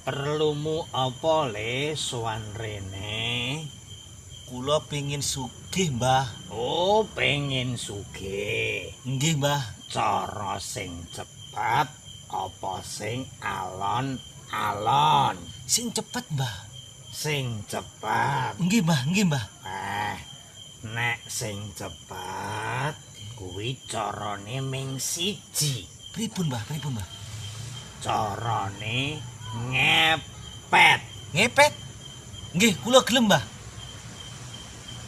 Perlumu apa le sowan rene? Kula pengin sugih, Mbah. Oh, pengen sugih. Nggih, Mbah. Cara sing cepat apa sing alon-alon? Sing cepet, Mbah. Sing cepat. Nggih, Mbah, nggih, Mbah. Nek sing cepat kuwi carane ming siji. Pripun, Mbah? Pripun, Mbah? Carane ngepet. Ngepet? Nggih, kula gelem, Mbah.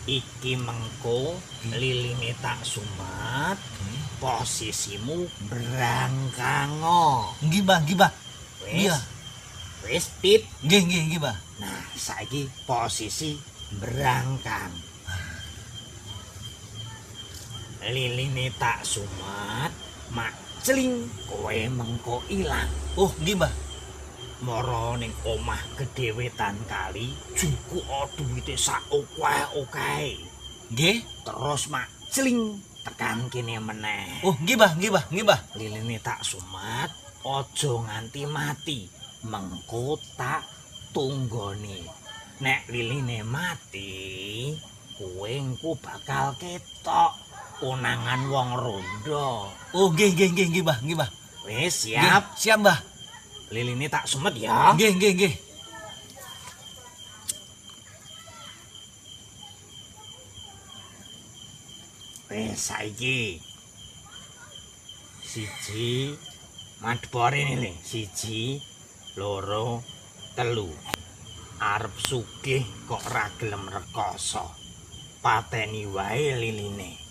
Iki mengko liline tak sumat, posisimu brangkango. Nggih, Mbah, nggih, Mbah. Wis. Wis pip. Nggih, nggih, nggih, Mbah. Nah, saiki posisi brangkang. Liline tak sumat, mak celing kowe mengko ilang. Oh, nggih, Mbah. Mara ning omah gedhe wetan kali, jukuk duwite sak okeh-okehe. Nggih. Terus mak celing tekan kene meneh. Oh, nggih, Mbah, nggih, Mbah, nggih, Mbah. Liline tak sumat, aja nganti mati. Mengko tak tunggone. Nek liline mati, kowe engko bakal ketok konangan wong rondo. Oh, nggih, nggih, nggih, nggih, Mbah, nggih, Mbah. Wis siap. Nggih, siap, Mbah. Liline tak sumet ya. Nggih, nggih, nggih. Wis saiki. Siji madhep rene le. 1, 2, 3. Arep sugih kok ra gelem rekoso. Pateni wae liline.